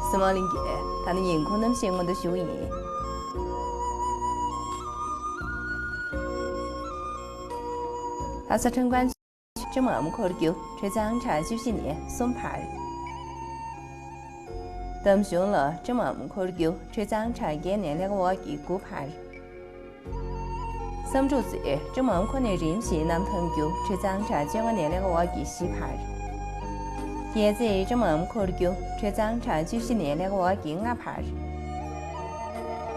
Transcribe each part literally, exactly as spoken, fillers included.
གཟིགས་མོ་གླིང་གིས་ད་ནི་ཉིན་གུང་གནམ་གཤིས་སྔོན་བརྡ་ཞུ་གི་ཡིན། ལྷ་ས་ཁྲེང་ཀོན་ཀྲི་མམ་འཁོར་རྒྱུག་དྲོད་གཙང་ཕྲ་བཅུ་བཞི་ནས་གསུམ་བར། འདམ་གཞུང་ལ་ཀྲི་མམ་འཁོར་རྒྱུག་དྲོད་གཙང་ཕྲ་བརྒྱད་ནས་ཀླད་ཀོར་འོག་གི་དགུ་བར། བསམ་འགྲུབ་རྩེ་ཀྲི་མམ་འཁོར་ནས་རིམ་བཞིན་གནམ་ཐང་རྒྱུག་དྲོད་གཙང་ཕྲ་བཅོ་ལྔ་ནས་ཀླད་ཀོར་འོག་གི་བཞི་བར། རྒྱལ་རྩེ་ཀྲི་མམ་འཁོར་རྒྱུག་དྲོད་གཙང་ཕྲ་བཅུ་བཞི་ནས་ཀླད་ཀོར་འོག་གི་ལྔ་བར།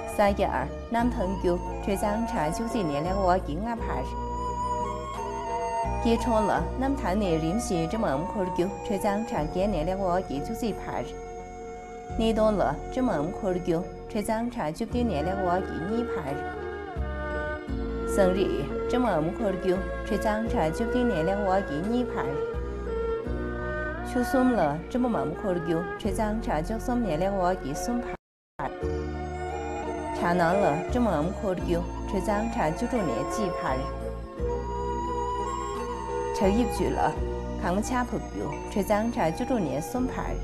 ས་སྐྱར་གནམ་ཐང་རྒྱུག་དྲོད་གཙང་ཕྲ་བཅུ་གཅིག་ནས་ཀླད་ཀོར་འོག་གི་ལྔ་བར། སྐྱིད་གྲོང་ལ་གནམ་ཐང་ནས་རིམ་བཞིན་ཀྲི་མམ་འཁོར་རྒྱུག་དྲོད་གཙང་ཕྲ་བརྒྱད་ནས་ཀླད་ཀོར་འོག་གི་བཅུ་གཅིག་བར། སྣེ་གདོང་ལ་ཀྲི་མམ་འཁོར་རྒྱུག་དྲོད་གཙང་ཕྲ་བཅུ་བདུན་ནས་ཀླད་ཀོར་འོག་གི་གཉིས་བར། ཟངས་རི་ཀྲི་མམ་འཁོར་རྒྱུག་དྲོད་གཙང་ཕྲ་བཅུ་བདུན་ནས་ཀླད་ཀོར་འོག་གི་གཉིས་བར། ཆུ་གསུམ་ལ་ཀྲི་མམ་འཁོར་རྒྱུག་དྲོད་གཙང་ཕྲ་བཅུ་གསུམ་ནས་ཀླད་ཀོར་འོག་གི་གསུམ་བར། གྲ་ནང་ལ་ཀྲི་མམ་འཁོར་རྒྱུག་དྲོད་གཙང་ཕྲ་བཅུ་དྲུག་ནས་གཅིག་བར། བྲག་ཡིབ་ཆུ་ལ་གངས་མ་ཆར་བབས་རྒྱུག་དྲོད་གཙང་ཕྲ་བཅུ་དྲུག་ནས་གསུམ་བར།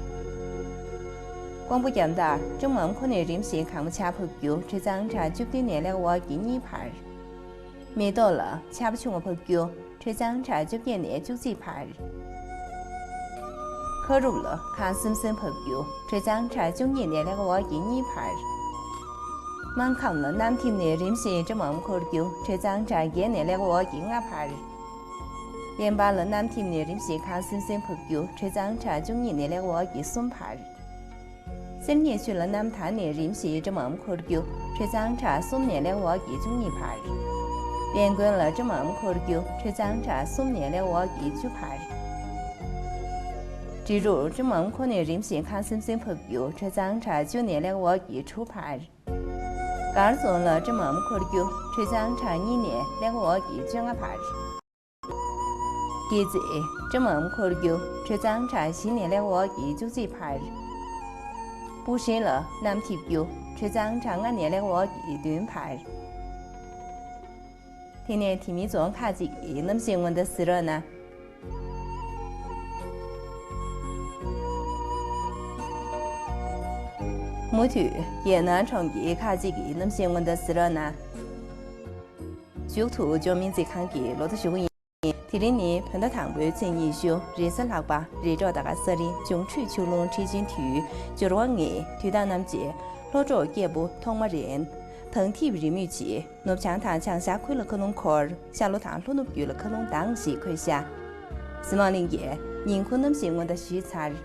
ཀོང་པོ་རྒྱ་མདའ་ཀྲི་མམ་འཁོར་ནས་རིམ་བཞིན་གངས་མ་ཆར་བབས་རྒྱུག་དྲོད་གཙང་ཕྲ་བཅུ་བདུན་ནས་ཀླད་ཀོར་འོག་གི་གཉིས་བར། མེ་ཏོག་ལ་ཆར་པ་ཆུང་བ་བབས་རྒྱུག་དྲོད་གཙང་ཕྲ་བཅོ་བརྒྱད་ནས་བཅུ་གཅིག་བར། ཁ་རུབ་ལ་གངས་སིམ་སིམ་བབས་རྒྱུག་དྲོད་གཙང་ཕྲ་བཅུ་གཉིས་ནས་ཀླད་ཀོར་འོག་གི་གཉིས་བར། སྨར་ཁམས་ལ་གནམ་ཐིབས་ནས་རིམ་བཞིན་ཀྲི་མམ་འཁོར་རྒྱུག་དྲོད་གཙང་ཕྲ་བརྒྱད་ནས་ཀླད་ཀོར་འོག་གི་ལྔ་བར། བརླན་བར་ལ་གནམ་ཐིབས་ནས་རིམ་བཞིན་གངས་སིམ་སིམ་བབས་རྒྱུག་དྲོད་གཙང་ཕྲ་བཅུ་གཉིས་ནས་ཀླད་ཀོར་འོག་གི་གསུམ་བར། སེར་སྙེད་ཆུ་ལ་གནམ་ཐང་ནས་རིམ་བཞིན་ཀྲི་མམ་འཁོར་རྒྱུག་དྲོད་གཙང་ཕྲ་གསུམ་ནས་ཀླད་ཀོར་འོག་གི་བཅུ་གཉིས་བར། དཔལ་མགོན་ལ་ཀྲི་མམ་འཁོར་རྒྱུག་དྲོད་གཙང་ཕྲ་གསུམ་ནས་ཀླད་ཀོར་འོག་གི་བཅུ་བར། འབྲི་རུར་ཀྲི་མམ་འཁོར་ནས་རིམ་བཞིན་གངས་སིམ་སིམ་བབས་རྒྱུག་དྲོད་གཙང་ཕྲ་བཅུ་ནས་ཀླད་ཀོར་འོག་གི་དྲུག་བར། སྒར་རྫོང་ལ་ཀྲི་མམ་འཁོར་རྒྱུག་དྲོད་གཙང་ཕྲ་གཉིས་ནས་ཀླད་ཀོར་འོག་གི་བཅོ་ལྔ་བར། སྐྱེད་རྩེ་ཀྲི་མམ་འཁོར་རྒྱུག་དྲོད་གཙང་ཕྲ་བཞི་ནས་ཀླད་ཀོར་འོག་གི་བཅུ་གཅིག་བར། སྤུ་ཧྲེང་ལ་གནམ་ཐིབས་རྒྱུག་དྲོད་གཙང་ཕྲ་ལྔ་ནས་ཀླད་ཀོར་འོག་གི་བདུན་བར། དེ་ནས་དེ་མིན་རྫོང་ཁག་ཅིག་གི་གནམ་གཤིས་སྔོན་བརྡ་གཟིགས་རོགས་གནང་། མུ་མཐུད་རྒྱལ་ནང་གྲོང་ཁྱེར་ཁག་ཅིག་གི་གནམ་གཤིས་སྔོན་བརྡ་གཟིགས་རོགས་གནང་། མཇུག་ཏུ་འབྱོར་མིན་རྩིས་ཁང་གི་ལོ་ཐོ་ཞུ་གི་ཡིན། དེ་རིང་ནི་བོད་ཟླ་དང་པོའི་ཚེས་ཉི་ཤུ། རེས་གཟའ་ལྷག་པ། རེས་འགྲོགས་ཟླ་སྐར་གསར་རི། འབྱུང་འཕྲོད་ཆུ་ཀླུང་འཁྲིག་ཆེན་དུས། སྦྱོར་བ་ལྔའི་དུས་དང་རྣམ་བཅད། ལྷོ་ཕྱོགས་སྐྱེས་བུ་ཐོག་མ་རན། དང་ཐིབས་རི་མོས་བྱེད། ནུབ་བྱང་དང་བྱང་ཤར་ཁུལ་ལ་མཁའ་རླུང་འཁོར། ཤར་ལྷོ་དང་ལྷོ་ནུབ་རྒྱུད་ལ་མཁའ་རླུང་ལྡང་ཞེས་འཁོད་བཞག། གཟིགས་མོ་གླིང་གིས་ཉིན་གུང་གནམ་གཤིས་སྔོན་བརྡ་ཞུས་ཚར།